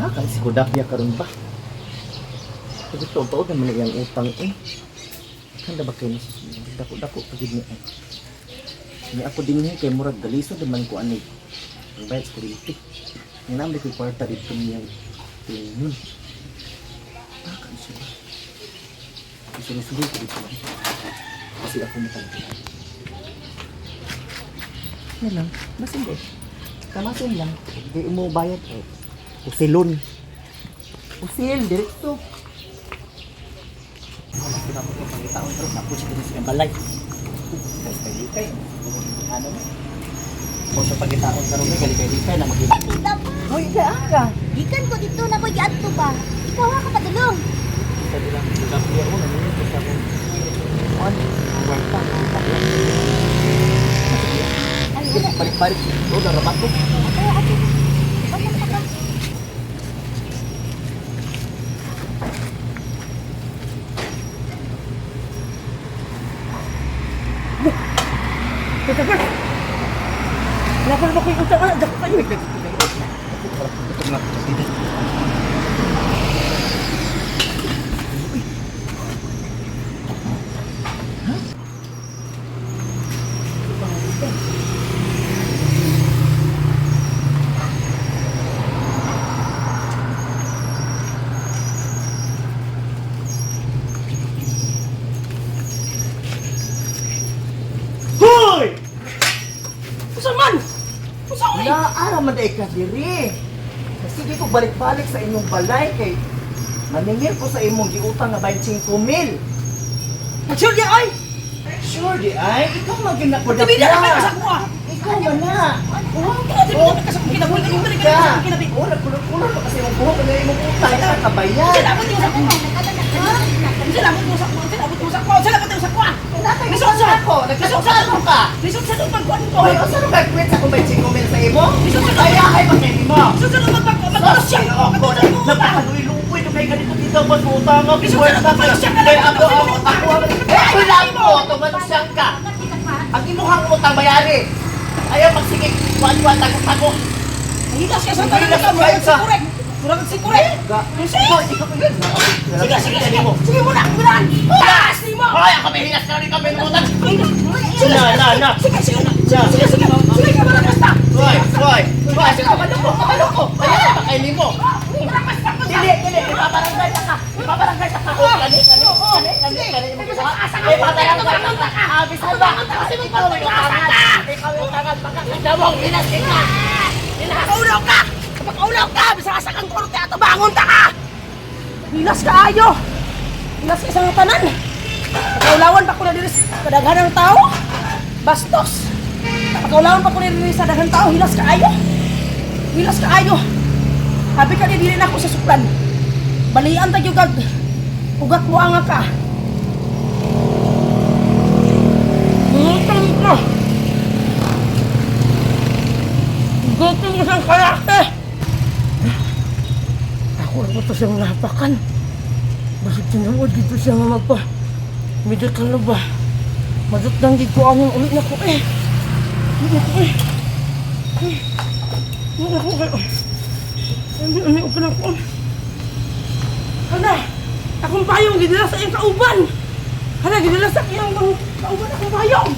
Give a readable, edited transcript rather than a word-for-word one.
Ah, kan si Kodakya karon ba? Pagito, taod naman iyang utang eh. Kanda ba kayo dako-dako pagid ni ay. Ni ako din ni kay murag galisod naman ko ani. Ang bayad sa kuryente. Nga naman ko'y kwarta dito niyang tingin. Ah, kan siya ba? Isulo-sulo ko dito. Kasi ako matanggi. Yan lang, basin ko. Kamasin lang. Hindi mo bayad eh. Usilon. Usil, direkto. Wala ko na po pangitaon pero napo siya dito sa balay. Kay kay. Ano na? Po siya pangitaon karon kay kay kay na maging. Tita pa. Hoy, ka ka. Gikan ko dito na ko giadto ba. Ikaw ha ka padulong. Sa bilang kapya ko na ko sa akong on kwarta. Ay, wala. Balik-balik. Do na rabat ko. Ato, ato. Balik pa ka. Tita Bert! Wala pa na ko yung utang. Ah, dako kayo. Hoy! Usa man! Usa oy! Naara man day ka diri. Kasi di ko balik-balik sa inyong balay kay maningil ko sa imong giutang nga 25 mil. Magsure niya oy! Sure di ay, ikaw man gyud na ko Tibida na kayo sa kuha! Ikaw man na. Oh, tibida na kayo sa kuha! Kinabi! Ka. Kinabi! Oh, nagkulot-kulot pa kasi imong buhok na imong utang na kabayan. Sila mo sa kuha! Sila mo sa kuha! Sila mo sa kuha! Sila mo sa kuha! Lisod sa ako, naglisod sa ako ka. Lisod sa lupag kuha ko! Oy, unsa ka quit sa kung 25 mil sa imo? Lisod sa Kaya ay pakinig mo. Lisod sa lupag kuha! Magkaros siya! Napakaluy-luoy to kay ganito dito ba utang ako. Lisod sa lupag siya ka Kay ako ako ako. Eh, wala mo, tumanong siya ka. Tita pa. Ang imuhang utang bayari. Ayaw magsigig, kuwan-kuwan, tago-tago. Hilas ka sa tanan ka! Murag si Kurek! Murag si Kurek! Ikaw, ikaw, Sige, sige, sige! Sige muna! Muna! Taas ni mo! Hoy, ako may hilas ka rin kami ng utang. Sige, Na, na, na. sige, sige, sige, sige, sige, kamara basta! Hoy, hoy, hoy, kabalo ko, kabalo ko. Bayari pa kay nimo. Dili, dili, ipabarangay ta ka. Ipabarangay ta ka. Oh, kani, kani, kani, kani, kani. Ipabarangay ta ka. Ah, bisan ba? Kasi ikaw may utangan. Ikaw may utangan. Baka kandawong hilas ka. Hilas. Pakaulaw ka! Pakaulaw ka! Bisa ka sa kang korte ato bangon ta ka! Hilas ka ayo! Hilas ka sa tanan! Pakaulawan pa ko na diri sa kadaghan ng tao! Bastos! Pakaulawan pa ko na diri sa daghan tao! Hilas ka ayo! Hilas ka ayo! Habi ka dili na ako sa suklan. Balian tayo kag ugat mo ang ka. Gutom ko! Gutom ko siyang kalaki! Ako lang ito siyang napakan. Basig tinuod dito siya nga magpa. Medical na ba? Madot lang gid ko ang ulit na ko eh. Ulit na ko eh. Ulit na ko kayo. Hindi, ano yung ko. Hala! Akong payong gidala sa iyong kauban! Hala, gidala sa iyong kauban akong payong!